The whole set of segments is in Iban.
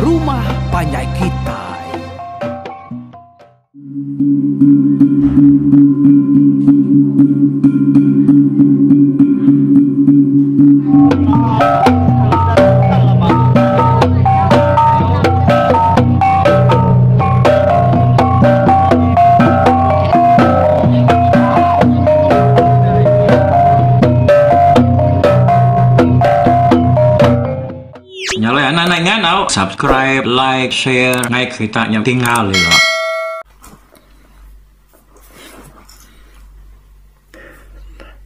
rumah panjai kitai. Nya alai anak anak ingat tau subscribe, like, share ngai kita nya tinggal ila.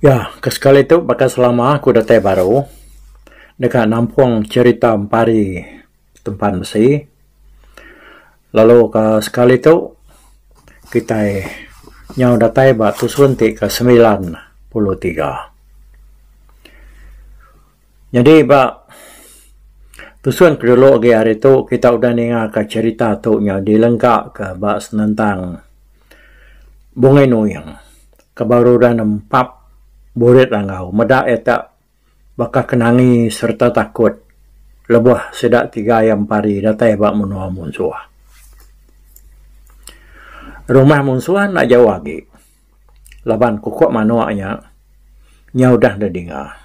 Ya, ke sekali tu baka selama aku datai baru deka nampung cherita empari tempan besi. Lalu ke sekali tu kitai nyau datai ba tusun ti ke 93. Nyadi ba tusun ke dulu agi hari tu kita udah ninga ka cherita tu nya dilengka ka ba senentang Bungai Nuing ke baru udah nempap burit Ranggau meda iya ta baka ke nangi sereta takut lebuh sida tiga iya empari datai ba menua munsuh. Rumah munsuh enda jauh agi laban kukuk manuk nya nyau udah didinga.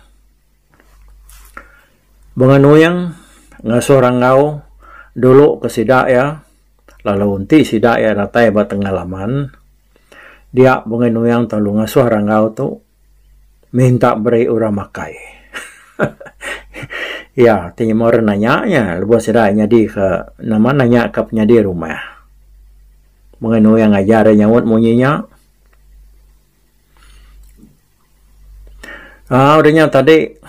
Bunga Nuing ngasuh Ranggau dulu ke sida iya lalu enti sida iya datai ba tengah laman dia Bunga Nuing telalu ngasuh Ranggau tu minta beri orang makai. Iya ti nyema orang nanya nya lebuh sida nyadi ke nama nanya ke penyadi rumah. Bunga Nuing ngajar iya nyaut munyi nya. Aaa udah nya tadi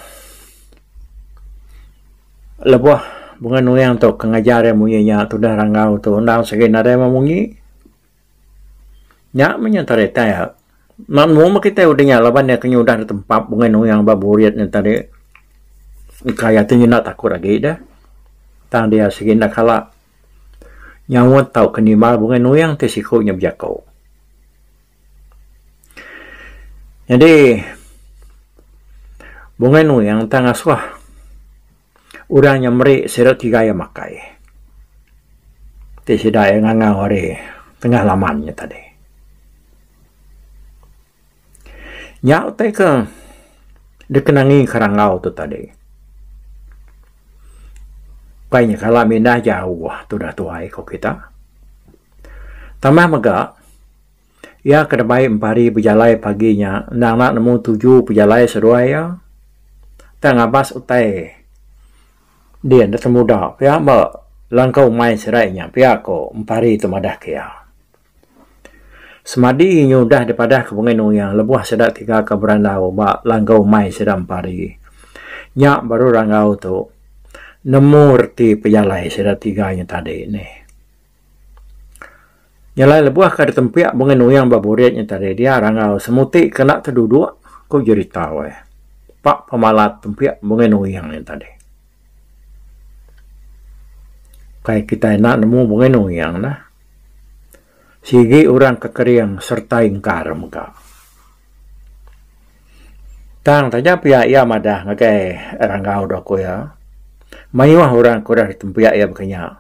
lebuh bunga nuing tu ke ngajar iya munyi nya tudah ranggau tu endang sigi nadai meh munyi. Nya meh nya tadi tai nemu meh kitai udah nya laban iya ke nyudah ditempap bunga nuing ba burit nya tadi engka iya ti nyenda takut agi deh. Tang dia sigi enda kala nyaut tauka nimbal bunga nuing ti siku nya bejaku. Nyadi Bungai Nuing tang ngasuh orang nya meri sida tiga iya makai. Ti sida iya ngangau ari tengah laman nya tadi. Nya utai ke dikenangi ke rangau tu tadi. Ukai nya kala mindah jauh tudah tuai ko kita. Tambah mega Iya ke dibai empari bejalai pagi nya endang enda nemu tuju pejalai seduai iya. Tang ngabas utai din da temuda pia ba langkau umai serai nya pia ko empari tu madah ke iya. Semadi nyu udah dipadah ke Bungai Nuyang lebuh sida tiga ke berandau ba langkau umai sida empari. Nya baru rangau tu nemu reti pejalai sida tiga nya tadi nih. Nya alai lebuh ka ditempik bungai nuyang ba burit nya tadi dia rangau semuti ke enda teduduk ku jerita weh. Pak pemalat tempik bungai nuyang nya tadi. Kai kitai enda nemu bungai nuyang neh. Sigi orang ke kering sereta ingkar mega. Tang taja pia iya madah ngagai rangau dok ku iya mayuh orang ke udah ditempik iya baka nya.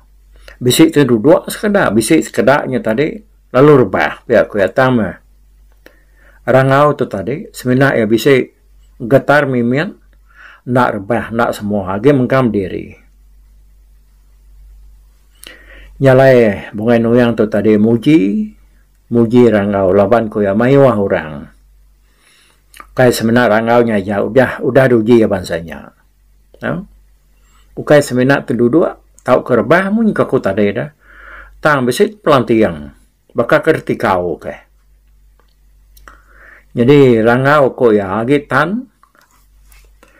Bisi ti duduk sekeda, bisi sekeda nya tadi lalu rebah pia ku iya tang meh. Rangau tu tadi semina iya bisi getar mimit enda rebah enda semua agi mengkang bediri. Nya alai Bungai Nuyang tu tadi muji, muji Rangau laban ku iya mayuh orang. Ukai semina Rangau nya aja udah udah diuji iya bansa nya. Ukai semina ti duduk tauka rebah mun ka ku tadi dah. Tang bisi pelanting baka ke retikau keh. Nyadi rangau ku iya agi tan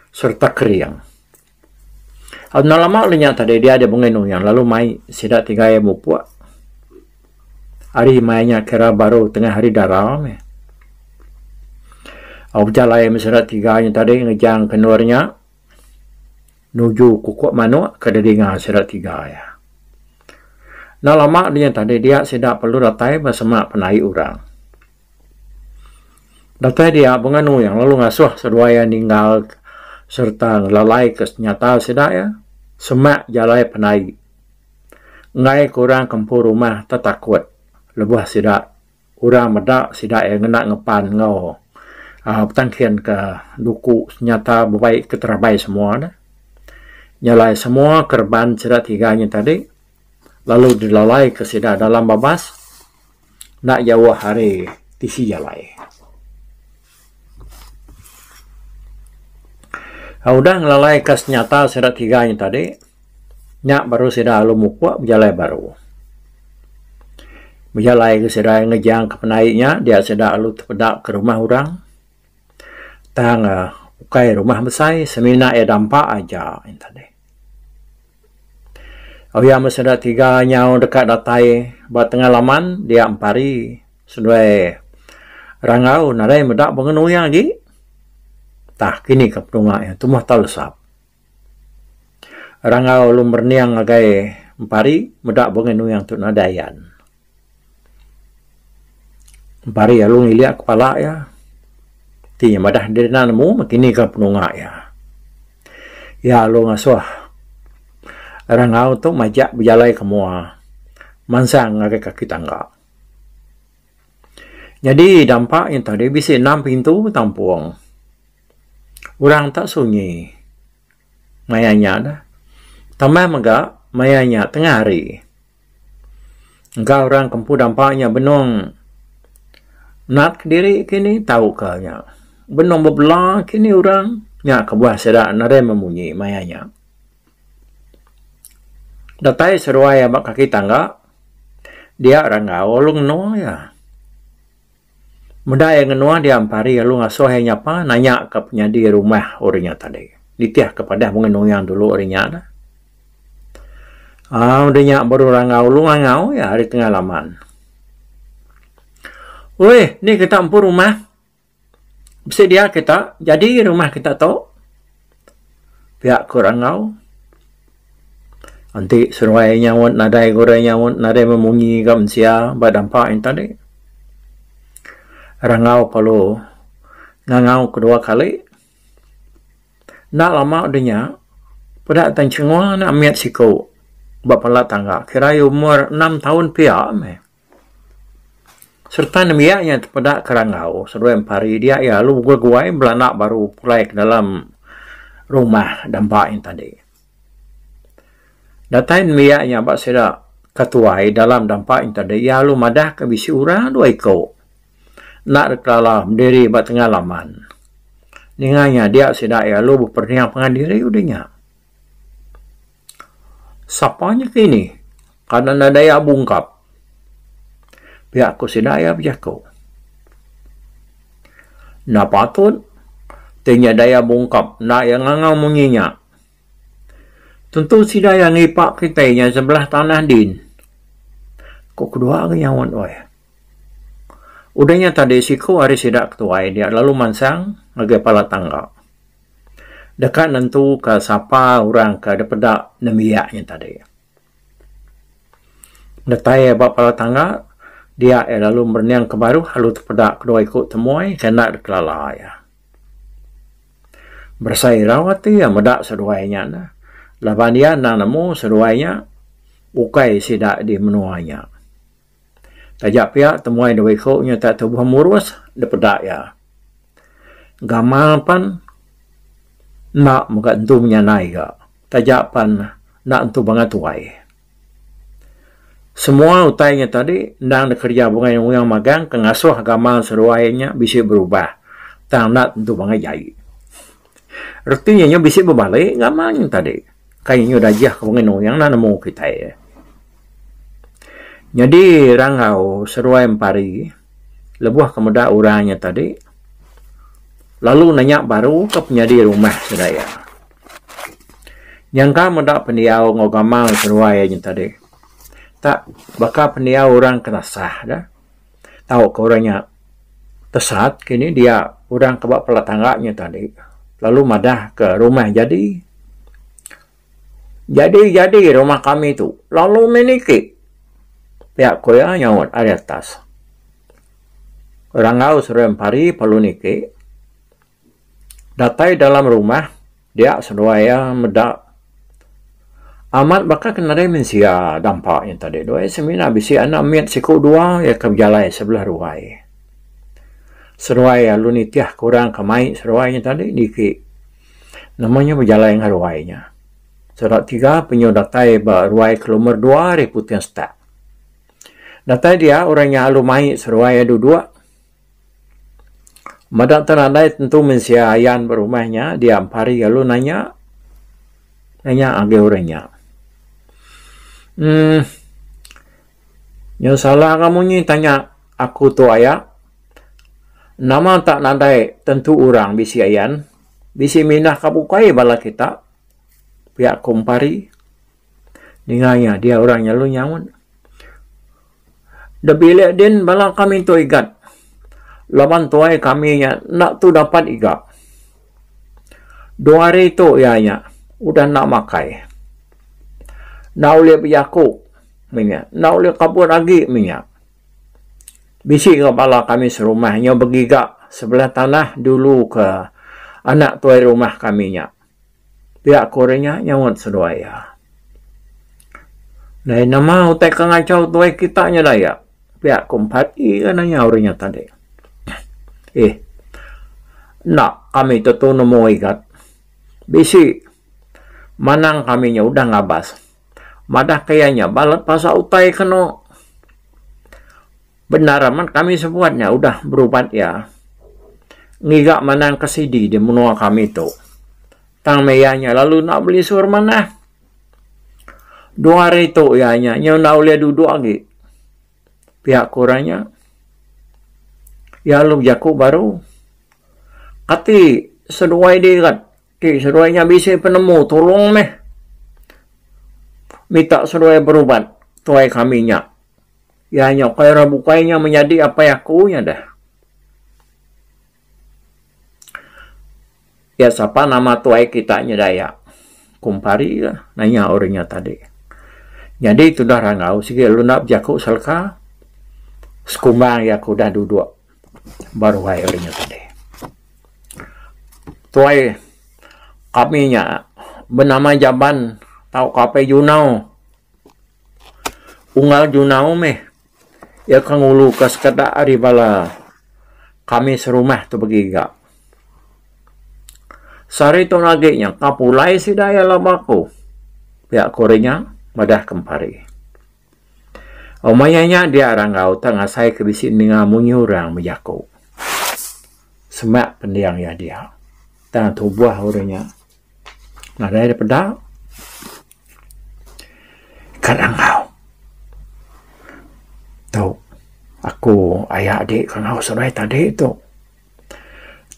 sereta kering. Enda lama lalu nya tadi dia deh bungai nuyang lalu mai sida tiga iya mupuk. Ari maya nya kira baru tengah hari dara meh. Au bejalai meh sida tiga nya tadi ngejang ke endur nya nuju kukuk manuk ke didinga sida tiga iya. Enda lama dinya tadi dia sida perlu datai ba semak penaik orang. Datai dia Bunga Nuyang lalu ngasuh seduai iya ninggal sereta ngelalai ke senyata sida iya semak jalai penaik. Enggai ke orang ke empu rumah tetakut lebuh sida orang meda sida iya ngena ngepan enggau uhh betangkin ke duku senyata bebai ke terabai semua ne. Nya alai semua kereban sida tiga nya tadi lalu dilalai ke sida dalam babas enda jauh ari tisi jalai. Udah ngelalai ka senyata sida tiga nya tadi nya baru sida lalu mupuk bejalai baru. Bejalai ke sida ngejang ke penaik nya dia sida lalu tepeda ke rumah orang tang ukai rumah besai semina iya dampa aja en tadi. Uya meh sida tiga nyau deka datai ba tengah laman dia empari seduai Rangau nadai meda bengen uya agi. Tah kini ka penunga iya tumbuh tau lesap. Rangau lalu merening ngagai empari meda bengen uyang tu nadai ayan. Empari lalu ngilik kepala iya ti iya madah diri enda nemu meh kini ka penunga iya. Iya lalu ngasuh Rangau tu majak bejalai ke mua mansang ngagai kaki tangga. Nyadi dampa nya tadi bisi enam pintu betampung. Orang tak sunyi maya nya dah. Tambah mega maya nya tengah hari. Engka orang ke empu dampa nya benung nat kediri kini tauka nya benung bebela kini orang nya kebuah sida nadai memunyi maya nya. Datai seduai aba kaki tangga dia Ranggau lalu ngenung iya. Meda iya ngenung dia empari lalu ngasuh iya nyapa nanya ka penyadi rumah orang nya tadi. Nitih ka padah mung nuyang dulu ari nya dah. Aaa udah nya baru Ranggau lalu ngangau iya ari tengah laman. Oi ni kita empu rumah. Bisi dia kita jadi rumah kita tu pia ku Rangau. Enti seruai nyaut nadai gurai nyaut nadai memunyi ga mensia ba dampa en tadi. Rangau perlu ngangau kedua kali. Enda lama udah nya peda Tan Chengo anak mit siku ba pala tangga kira iya umur enam taun pia meh. Sereta nembiak nya tepeda ke Ranggau seduai empari dia iya lalu beguai-guai belanda baru pulai ke dalam rumah dampa nya tadi. Datai nembiak nya ba sida ke tuai dalam dampa nya tadi iya lalu madah ke bisi orang dua iku enda dikelala bediri ba tengah laman. Ninga nya dia sida iya lalu beperening pangan diri udah nya. Sapa nya kini kada nadai iya bungkap. Pia ku sida iya bejaku. Enda patut ti nya daya bungkap enda iya ngangau munyi nya. Tentu sida iya ngipa kitai nya sebelah tanah din. Ku kedua ga nyaut weh. Udah nya tadi siku ari sida ketuai dia lalu mansang ngagai pala tangga. Deka nentuka sapa orang ke dipeda nembiak nya tadi. Datai iya ba pala tangga dia iya lalu merening ke baruh lalu tepeda kedua iku temuai ke enda dikelala iya. Berasai irau ati iya meda seduai nya ne laban iya endang nemu seduai nya ukai sida di menua nya. Taja pia temuai dua iku nya tak tubuh murus dipeda iya. Gamal pan enda mega entu menyanai ga taja pan enda entu bangat tuai. Semua utai nya tadi endang dikereja bungai uyang magang ke ngasuh gamal seduai nya bisi berubah tang enda tentu bangat jai. Reti nya bisi bebali gamal nya tadi. Kai nyu dajih ke bungai nuyang enda nemu kitai. Nyadi Ranggau seduai Empari lebuh ke meda orang nya tadi lalu nanya baru ke penyadi rumah sida iya. Nyangka meda pendiau enggau gamal seduai nya tadi tak baka pendiau orang ke nasah da tauka orang nya tesat kini dia orang ke ba pala tangga nya tadi lalu madah ke rumah jadi. Jadi jadi rumah kami tu lalu meh niki pia ku iya nyaut ari atas. Ranggau seduai empari perlu niki datai dalam rumah dia seduai iya meda. Amat baka ke nadai mensia dampa nya tadi doi semina bisi anak mit siku dua iya ke bejalai sebelah ruai. Seduai lalu nitih ke orang ke mai seduai nya tadi niki nama nya bejalai enggau ruai nya. Sida tiga penyu datai ba ruai ke lumur dua ari puting setak. Datai dia orang nya lalu mai seduai iya duduk. Meda te nadai tentu mensia ayan ba rumah nya dia empari lalu nanya nanya agi orang nya. Uhh nyau salah ga munyi tanya aku tu aya. Nama tak nadai tentu orang bisi ayan bisi mindah ka bukai bala kita pia ku empari. Ninga iya dia orang nya lalu nyaut. Da bilik din bala kami tu igat. Laban tuai kami nya enda tu dapat iga. Dua hari tu iya nya udah enda makai. Enda ulih bejaku meh nya. Enda ulih kabut agi meh nya. Bisi ga bala kami serumah nyau begiga sebelah tanah dulu ke anak tuai rumah kami nya. Pia ku orang nya nyaut seduai iya. Dai nama utai ke ngachau tuai kita nya daya? Pia ku Empati ke nanya orang nya tadi. Eh. Enda kami tentu nemu igat. Bisi manang kami nya udah ngabas. Madah ke iya nya balat pasal utai kenu. Bendar amat kami sebuat nya udah berubat iya. Ngiga manang ke sidi di menua kami tu. Tang meh iya nya lalu enda belisur manah. Dua hari tu iya nya nyau enda ulih duduk agi. Pia ku orang nya. Iya lalu bejaku baru. Kati seduai dirat ti seduai nya bisi penemu tulung meh. Minta seduai berubat tuai kami nya. Iya nya ukai orang bukai nya menyadi apai aku nya deh. Iya sapa nama tuai kita nya daya? Ku Empari ke nanya orang nya tadi. Nyadi tudah Ranggau sigi lalu enda bejaku seleka sekumbang iya ke udah duduk ba ruai orang nya tadi. Tuai kami nya benama Jaban tauka Apai Junau. Unggal Junau meh iya ke nguluka sekeda ari bala kami serumah tu begiga. Sehari tu agi nya ka pulai sida iya laba aku pia ku ari nya madah ke Empari. Maya nya dia Ranggau tak ngasai ke bisi ninga munyi orang bejaku. Semak pending iya dia tang tubuh orang nya. Nadai da peda. Ka rangau. Tu aku aya adi ka enggau seduai tadi tu.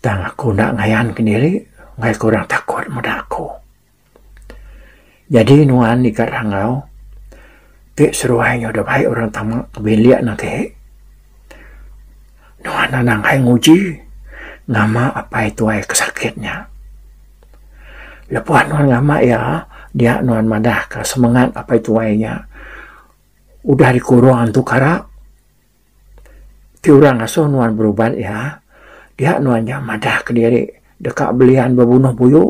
Tang aku enda ngayan kediri ngagai ke orang takut meda aku. Nyadi nuan iga rangau ti seduai nyau da bai orang tama ke bilik ne ti. Nuan anang ai nguji ngama apai tuai ke sakit nya. Lebuh nuan ngama iya, dia nuan madahka semengat apai tuai nya udah dikurung antu kara. Ti orang ngasuh nuan berubat iya, dia nuan nya madahka diri deka belian bebunuh buyu.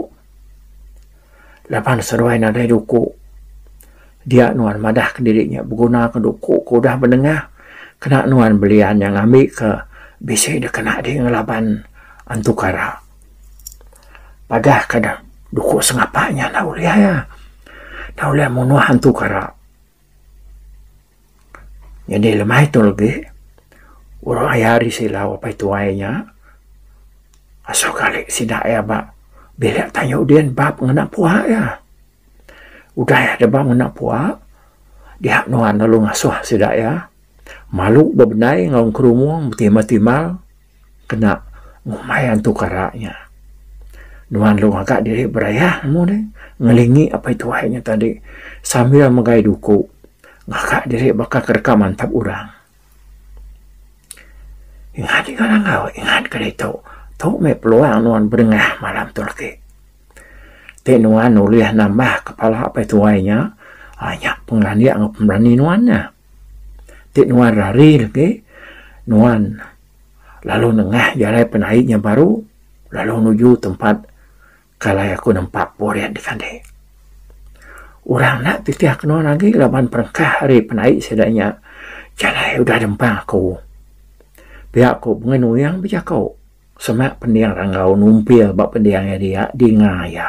Laban seduai nadai duku. Dia nuan madah kediri nya begunaka duku ke udah bedengah kena nuan belian nya ngambika bisi dikena diri ngelaban antu kara. Padah ka deh duku sengapa nya enda ulih iya. Enda ulih munuh antu kara. Nyadi lemai tu legi orang aya ari silau apai tuai nya asuh kali sida iya ba bilik tayu din bab ngena pua iya. Udah iya deba ngena pua dia nuan lalu ngasuh sida iya malu bebendai enggau engkerumung betimbal-timbal. Kena ngumbai antu kara nya. Nuan lu ngaga diri berayah nemu deh ngelingi apai tuai nya tadi sambil megai duku ngaga diri baka ke deka mantap orang. Ingat ika langgau ingat ke ditu tu meh peluang nuan bedengah malam tu lagi. Ti nuan ulih nambah kepala apai tuai nya aaa nya pengelandik enggau pemerani nuan nya. Ti nuan rari lagi nuan lalu nengah jalai penai nya baru lalu nuju tempat ke alai aku nempa burit di kandi. Orang enda titih ke nuan agi laban perengkah ari penaik sida nya jalai udah dempang aku. Pia ku Bungai Nuing bejaku semak pending Ranggau numpil ba pending iya dia dinga iya.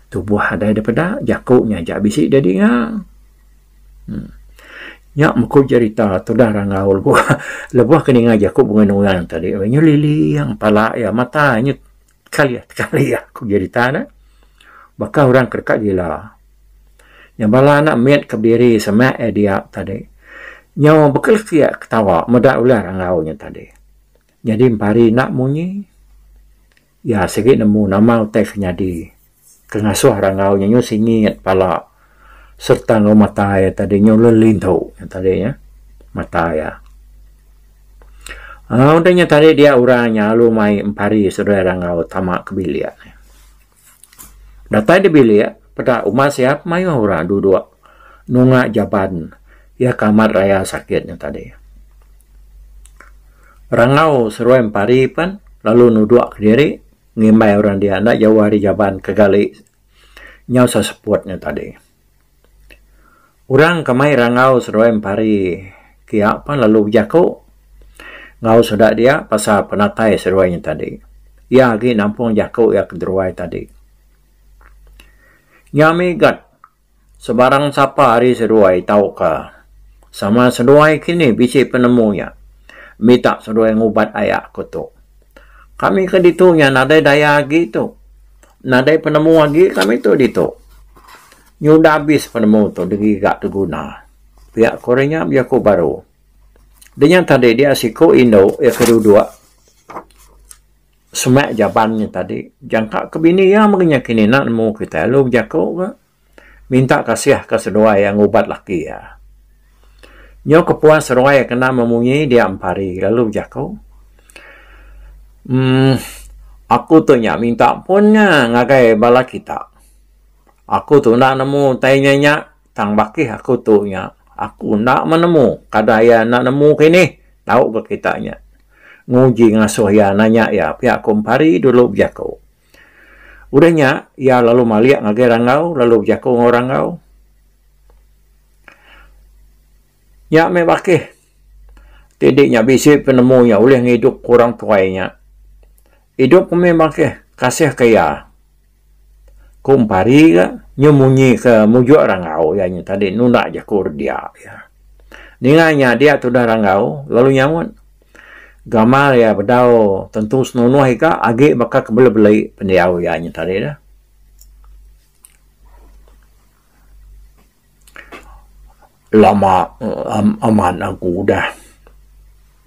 Tubuh adai da peda jaku nya aja bisi da dinga. Nya meko jerita tudah Ranggau lebuh lebuh ke ninga jaku Bungai Nuing tadi nyeliling pala iya mata iya Tekalih tekalih aku jerita ne baka orang ke deka gila. Nya bala anak mit ke bediri semak iya dia tadi nyau bekelekik ketawa meda ulah rangau nya tadi. Nyadi empari enda munyi iya sigi nemu nama utai ke nyadi ke ngasuh rangau nya nyau singit pala sereta enggau mata iya tadi nyau lelintu nya tadi nya mata iya. Aaa udah nya tadi dia orang nya lalu mai empari seduai rangau tama ke bilik. Datai di bilik peda uma siap mayuh orang duduk nunga jaban iya ke amat raya sakit nya tadi. Rangau seduai empari pen lalu nuduk kediri ngimbai orang dia enda jauh ari jaban ke gali nyau seseput nya tadi. Orang ke mai rangau seduai empari kia pan lalu bejaku enggau sida dia pasal penatai seduai nya tadi. Iya agi nampung jaku iya ke deruai tadi. Nya mih gat sebarang sapa ari seduai tauka sama seduai kini bisi penemu nya minta seduai ngubat aya ku tu. Kami ke ditu nya nadai daya agi tu. Nadai penemu agi kami tu ditu. Nyudah abis penemu tu digiga diguna. Pia ku orang nya bejaku baru. Dinya tadi dia siku indu iya ke duduk semak jaban nya tadi jangka ke bini iya meng nya kini enda nemu kitai lalu bejaku ga minta kasih ka seduai iya ngubat laki iya. Nyau kepuas seduai iya kena memunyi dia empari lalu bejaku uhh aku tu nya minta pun nya ngagai bala kita. Aku tu enda nemu utai nya nya tang bakih aku tu nya. Aku enda meh nemu kada iya enda nemu kinih tau ga kita nya. Nguji ngasuh iya nanya iya pia ku Empari dulu bejaku. Udah nya iya lalu malik ngagai Ranggau lalu bejaku enggau Ranggau. Nya meh bakih ti di nya bisi penemu nya ulih ngidup ke orang tuai nya. Idup ke meh bakih kasih ke iya. Ku Empari ga nyu munyi ke mujuk Ranggau iya nya tadi nunda jaku redia iya. Ninga nya dia tudah Ranggau lalu nyaut gamal iya bedau tentu senunuh ika agi baka ke beli-beli pendiau iya nya tadi dah. Lama amat aku udah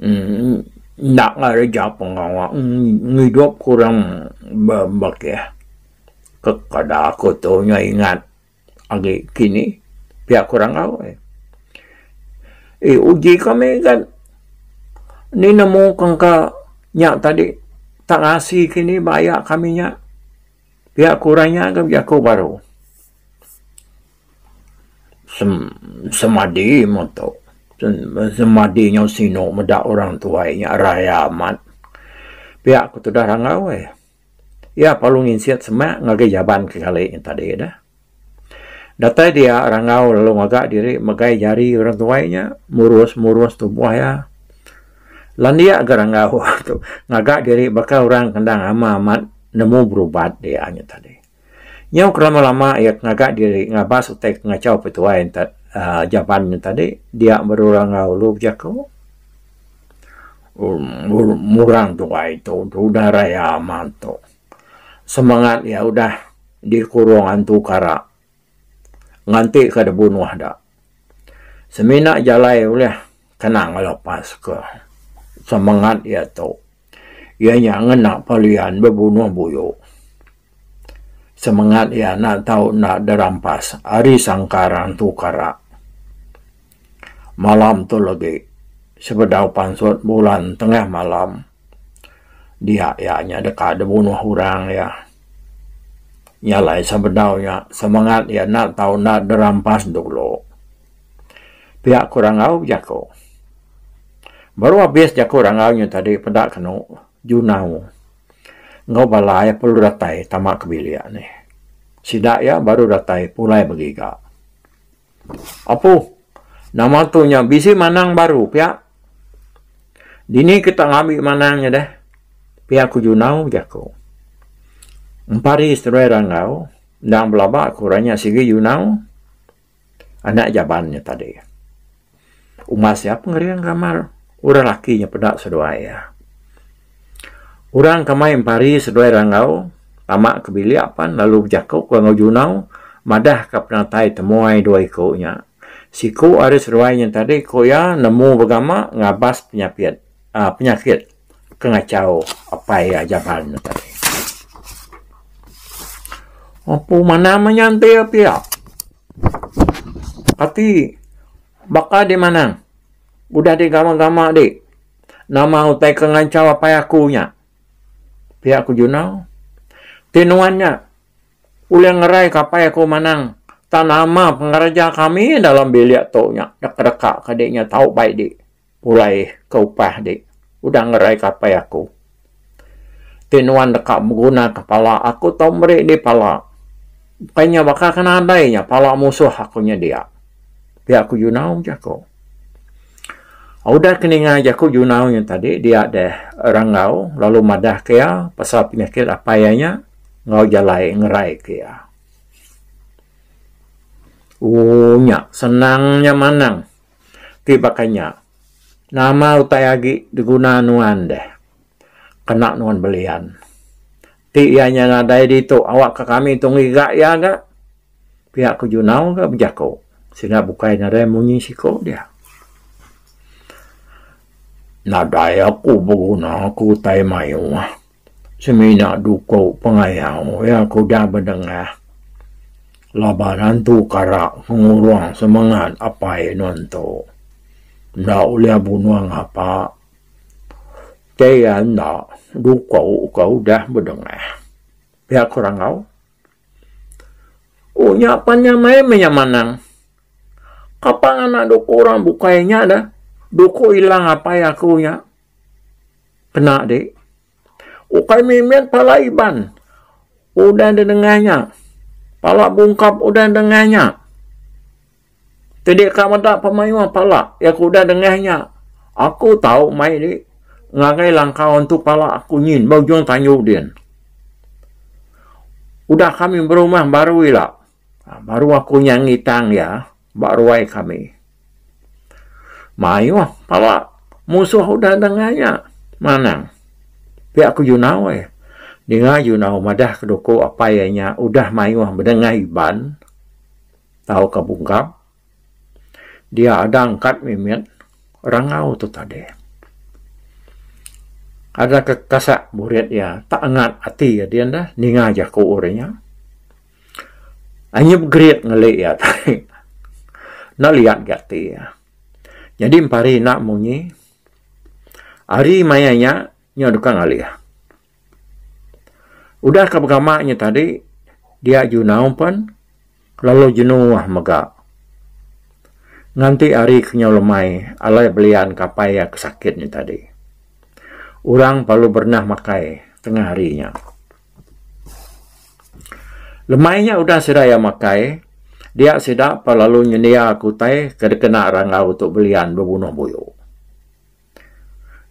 enda ngereja pengawa ngidup ku orang bakih. Kada aku tu nya ingat agi kini pia ku rangau. Eh uji kami kan ni nemu kengka nya tadi tak ngasi kini ba aya kami nya. Pia ku orang nya ga bejaku baru. Semadi meh tu. Semadi nyau sinu meda orang tuai nya raya amat. Pia ku tudah rangau eh. Iya perlu nginsit semak ngagai jaban ke kali nya tadi dah. Datai dia rangau lalu ngaga diri megai jari orang tuai nya murus murus tubuh iya. Landik ga rangau tu ngaga diri baka orang ke endang ama amat nemu berubat dia nya tadi. Nyau ke lama lama iya ke ngaga diri ngabas utai ke ngachau petuai uhh jaban nya tadi dia baru rangau lalu bejaku Orang tuai tu udah raya amat tu. Semangat iya udah dikurung antu kara nganti ka dibunuh da. Semina jalai ulih kena ngelepas ka semangat iya tu iya nya ngena pelian bebunuh buyu. Semangat iya enda tau enda dirampas ari sangkar antu kara. Malam tu legi sebedau pansut bulan tengah malam dia iya nya deka dibunuh orang iya. Nya alai sebedau nya semangat iya enda tau enda dirampas dulu. Pia ku Rangau bejaku. Baru abis jaku Rangau nya tadi peda kenu Junau enggau bala iya perlu datai tama ke bilik nih. Sida iya baru datai pulai begiga. Apuh, nama tu nya bisi manang baru pia? Dini kita ngambi manang nya deh? Pia ku Junau bejaku. Empari seduai Ranggau endang belaba ku orang nya sigi Junau anak Jaban nya tadi. Umbas iya pengering gamal orang laki nya peda seduai iya. Orang ke mai empari seduai Ranggau tama ke bilik pan lalu bejaku ke enggau Junau madah ka penatai temuai dua iku nya. Siku ari seduai nya tadi ku iya nemu begama ngabas penyapit aaa penyakit ke ngachau apai iya Jaban nya tadi. Apu manah meh nya enti pia. Kati baka di manang udah digama-gama di. Nama utai ke nganchau apai aku nya? Pia ku Junau. Ti nuan nya ulih ngerai ke apai aku manang tang nama pengereja kami dalam bilik tu nya deka-deka ke dik nya tau bai dik pulai ke upah dik udah ngerai ke apai aku. Ti nuan deka beguna ke pala aku tau meri dik pala. Ukai nya baka ke nadai nya pala musuh aku nya dia. Pia ku Junau jaku. Udah ke ninga jaku Junau nya tadi dia deh Ranggau lalu madah ke iya pasal penyakit apai iya nya enggau jalai ngerai ke iya. Ooh nya senang nya manang ti baka nya. Nama utai agi diguna nuan deh kena nuan belian. Ti iya nya nadai ditu awak ka kami tu ngiga iya ga. Pia ku Junau ga bejaku. Sida bukai nadai munyi siku dia. Nadai aku beguna ku utai mayuh. Semina duku pengayau iya ke udah bedengah laban antu kara pengurung semengat apai nuan tu. Enda ulih bunuh ngapa. Ti iya enda duku ke udah bedengah. Pia ku Rangau. Oh nya pan nya mai meh nya manang. Kapa anak duku orang bukai nya dah. Duku ilang apai aku nya. Kena dik. Ukai mimit pala iban. Udah didengah nya. Pala bungkap udah dengah nya. Ti dik ka meda pemayuh pala iya ke udah dengah nya. Aku tau mai dik ngagai langkau entu pala aku nyin ba ujung tanju din. Udah kami berumah baru ila, baru aku nya ngitang iya ba ruai kami. Mayuh pala musuh udah dengah nya manang. Pia ku Junau eh. Ninga Junau madah ke duku apai iya nya udah mayuh bedengah Iban tauka Bungkap. Dia ada angkat mimit rangau tu tadi. Ada ke kasak burit iya tak angat ati iya din dah ninga jaku orang nya. Anyep grit ngeli iya tadi. Enda liat ga ati iya. Nyadi empari enda munyi ari maya nya nyau deka ngalih. Udah ke begama nya tadi dia Junau pen Lalu jenuh mega. Nganti hari ke nyau lemai alai belian ke apai iya ke sakit nya tadi. Orang perlu berenah makai tengah hari nya. Lemai nya udah sida iya makai, dia sida pa lalu nyendia ke utai ke dikena Ranggau tu belian bebunuh buyu.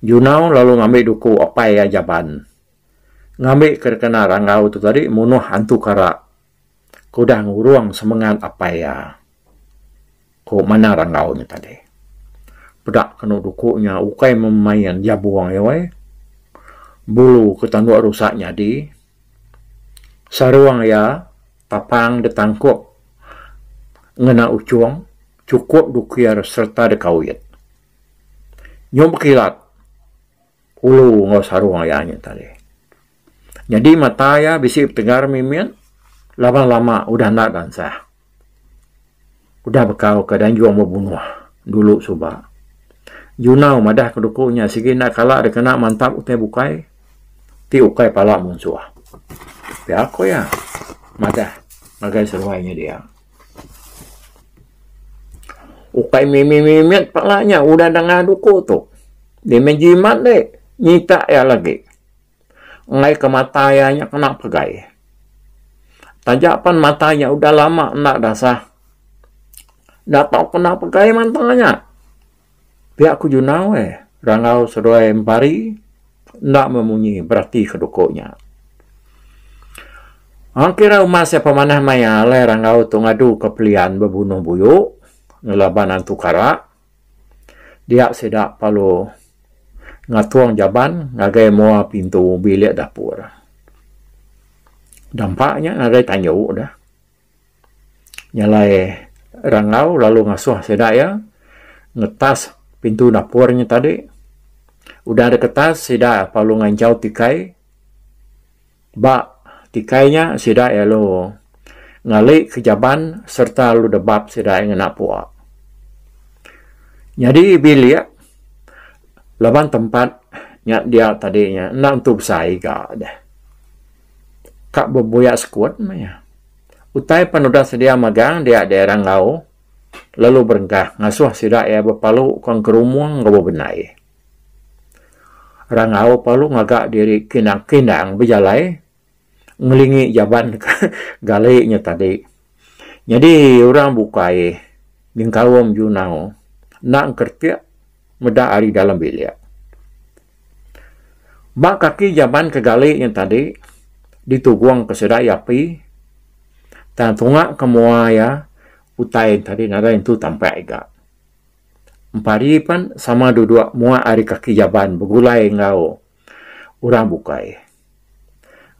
Junau lalu ngambi duku apai iya Jaban ngambi ke dikena Ranggau tu tadi munuh antu kara. Ke udah ngurung semengat apai iya, ku Manang Ranggau nya tadi. Peda kenu duku nya ukai memain jabung iya weh. Bulu ke tanduk rusak nyadi. Sarung iya tapang ditangkup ngena uchung chukup dukir sereta dikawit. Nyau bekilat. Ulu enggau sarung iya nya tadi. Nyadi mata iya bisi betegar mimit laban lama udah enda dansah. Udah bekau ke danjung bebunuh dulu suba. Junau madah ke duku nya sigi enda kala dikena mantap utai bukai ti ukai pala munsuh. Pia ku iya madah ngagai seduai nya dia. Ukai mimit-mimit pala nya udah dengah duku tu. Mimit jimat deh nyitak iya lagi. Enggai ke mata iya nya kena pegai. Taja pan mata nya udah lama enda dasah. Enda tau kena pegai mata nya. Pia ku Junau eh, Rangau seduai Empari enda memunyi beratika duku nya. Ang kira umas iya pemanah maya alai Rangau tu ngaduka pelian bebunuh buyu ngelaban antu kara. Dia sida perlu ngatung jaban ngagai mua pintu bilik dapur. Dampa nya ngagai tanju deh. Nya alai Rangau lalu ngasuh sida iya ngetas pintu dapur nya tadi. Udah diketas sida perlu nganjau tikai. Ba tikai nya sida iya lalu ngali ke jaban sereta lalu debap sida iya ngena pua. Nyadi bilik laban tempat nya dia tadi nya enda entu besai ga deh. Ka bebuya sekut meh iya. Utai pan udah sedia magang dia daerah enggau lalu berengkah ngasuh sida iya bepalu ka engkerumung enggau bebendai. Rangau perlu ngaga diri kindang-kindang bejalai ngelingi jaban gali nya tadi. Nyadi orang bukai nyengkaum Junau enda engkeretik meda ari dalam bilik. Ba kaki jaban ke gali nya tadi ditugong ke sida iya api tang tunga ke mua iya utai tadi nadai entu tampak iga. Empari pan sama duduk muak ari kaki jaban begulai enggau orang bukai.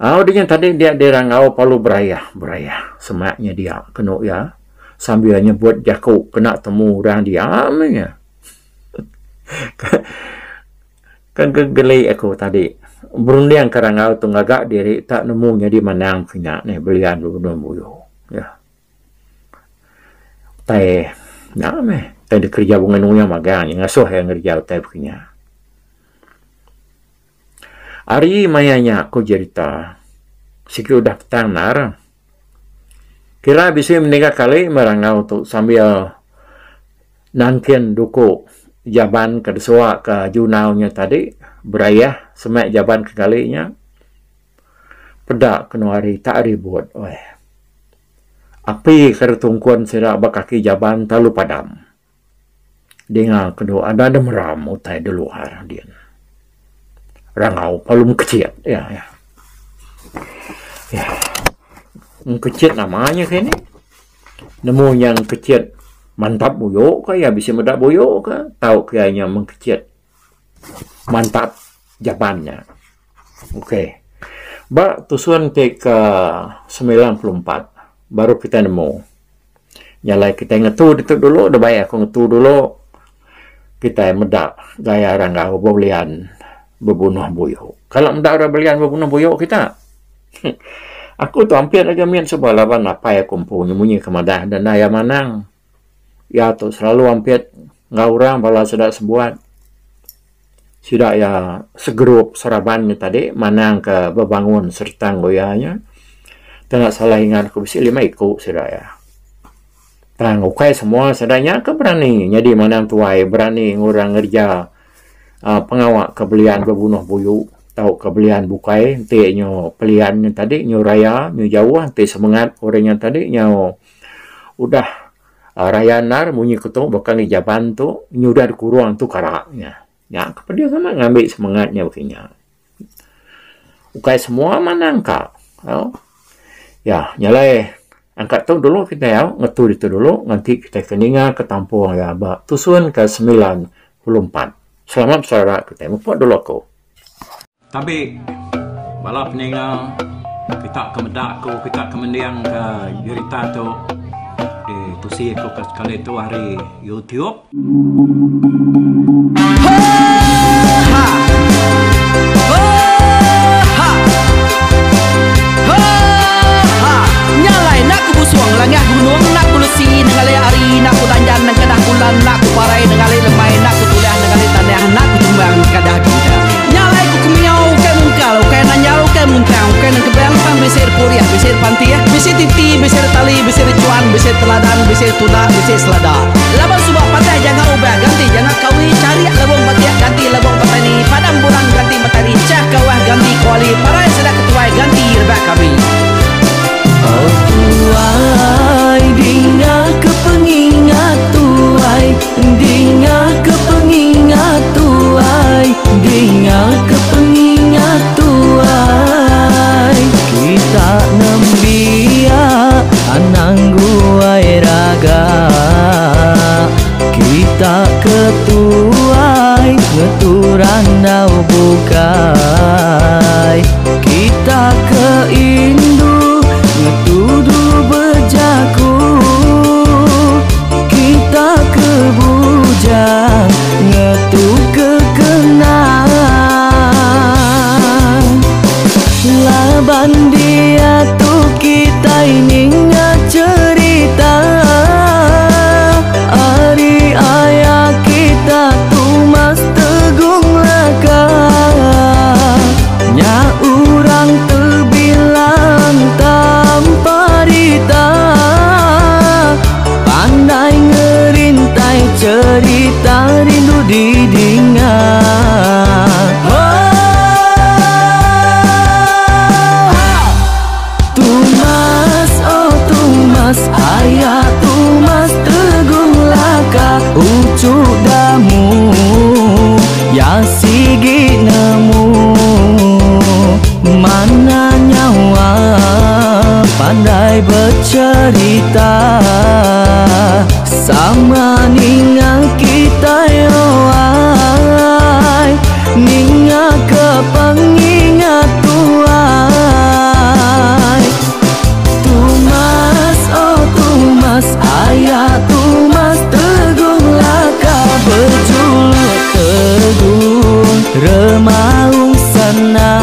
Au dinya tadi dia dirangau perlu berayah berayah semak nya dia kenu iya sambil nyebut jaku kena temu orang dia meh nya. Kan geli aku tadi berunding ke rangau tu ngaga diri tak nemu nyadi manang ke nya neh belian benung buyu. Ya. Utai nya meh utai dikereja bungai nuyang magang nya ngasuh iya ngereja utai baka nya. Ari maya nya ku jerita sigi udah petang endar. Kira bisi meniga kali meh rangau tu sambil nangkin duku jaban ke desuwa ke junau nya tadi berayah semak jaban ke kali nya. Peda kenu hari tak ribut weh. Api ke ditungkun sida ba kaki jaban telalu padam. Dinga kenu ada da meram utai da luar din. Rangau perlu mekecit iya iya. Mekecit nama nya kinih. Nemu nya mekecit mantap buyo ka iya bisi meda buyo ka tau ka iya nya mekecit mantap jaban nya. Okey. Ba tusun ti ke 94 baru kitai nemu. Nya alai kitai ngetu ditu dulu da bai aku ngetu dulu kitai meda gaya orang enggau bebelian bebunuh buyu. Kala meda orang belian bebunuh buyu kita. Aku tu ampit agi min suba laban apai aku empu nyemunyi ke madah da enda iya manang. Iya tu selalu ampit enggau orang bala sida sebuat. Sida iya segrup seraban nya tadi manang ke bebangun sereta enggau iya nya. Tang salah ingat ku bisi lima iku sida iya. Tang ukai semua sida nya ke berani nyadi manang tuai berani ngurang ngereja uhh pengawa ke belian bebunuh buyu tauka belian bukai enti nyu pelian nya tadi nyu raya nyu jauh enti semengat orang nya tadi nyu udah Raya endar munyi ku tu baka ngi jaban tu nyudah dikurung tu kara nya. Nya ke pedis amat ngambi semengat nya baka nya. Ukai semua manang ka. Au. Ya, nya alai angkat tu dulu kitai au ngetu ditu dulu nganti kitai ke ninga ke tampung iya ba tusun ke 94. Selamat beserara kitai mupuk dulu aku. Tabi bala peninga kita ke meda aku kita ke mending ke jerita tu ditusi aku ke sekali tu ari YouTube. Oh tuai dinga ke pengingat tuai Dinga ke pengingat tuai Dinga ke pengingat tuai Kita nembiak anang guai raga Kita ke tuai ngetu randau bukai Kita ke indu ngetu dulu bejaku Kita ke bujang ngetu ke kenang Laban diatu kitai ninga cherita Ari aya kita Tumas Tegung Laka Nya urang tebilang tanpa rita Pandai ngerintai cherita rindu didinga Tumas oh Tumas aya Tumas Tegung Laka uchu damu ya sigi nemu Mana nyawa pandai becerita Sama ninga kitai ruai Ninga ke pengingat tuai Tumas oh Tumas aya Tumas Tegung Laka bejuluk Tegung Remaung Sana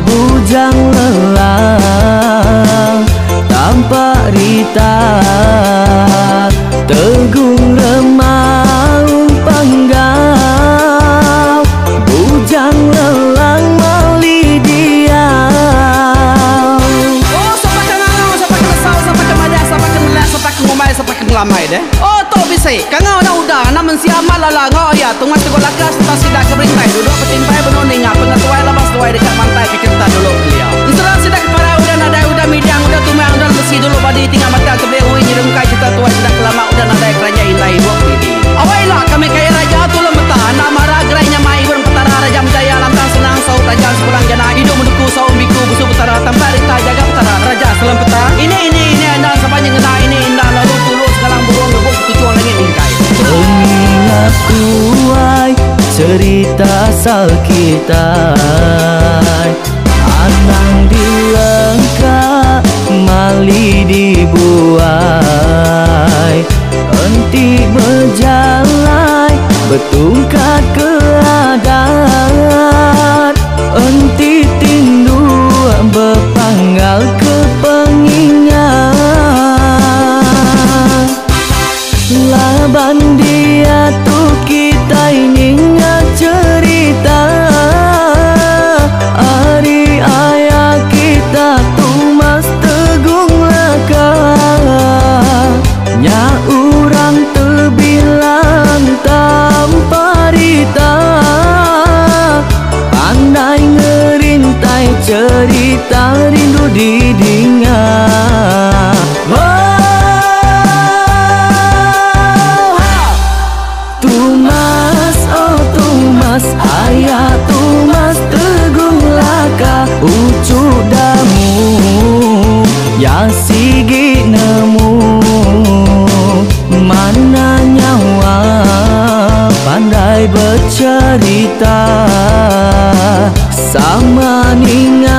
Bujang Lelang Tampak rita Tegung Remaung Panggau Bujang Lelang Mali Diau. Oh, sapa ke ngangau, sapa ke nesau, sapa ke madah, sapa ke nelak, sapa ke ngumbai, sapa ke ngelamai deh. Oh, tu bisi. Kangau enda udah, enda mensia amat lala enggau iya Tungas Teguh Laka sereta sida ke berintai duduk betimpai benung ninga pengetuai laban seduai deka mantai ke cherita dulu kelia. Ensera sida ke parai udah nadai udah midang udah tumang udah lemesi dulu badi tinggal batang tebeli ui nyerungkai cherita tuai sida ke lama udah nadai keranjai indai ibuk didi. Awai ila kami kaya raja tulung meta enda mara gerai nyamai ibun petara raja menjaya lantang senang saut tajam sepulang jana idup menuku saum biku busu petara tampak rita jaga petara raja selempeta ini ini ini enda sapa nyengena ini enda lalu tulu sengalang burung rebuk ketuchung langit mingkai. Pengingat tuai cerita asal kitai Anang dilengka mali dibuai Enti bejalai betungkat ke adat Enti tinduk bepanggal ke pengingat Laban diatu kitai ninga cherita Ari aya kita Tumas Tegung Laka Nya urang tebilang tanpa rita Pandai ngerintai cherita rindu didinga Tumas oh Tumas aya Tumas Tegung Laka uchu damu ya sigi nemu Mana nyawa pandai becerita Sama ninga.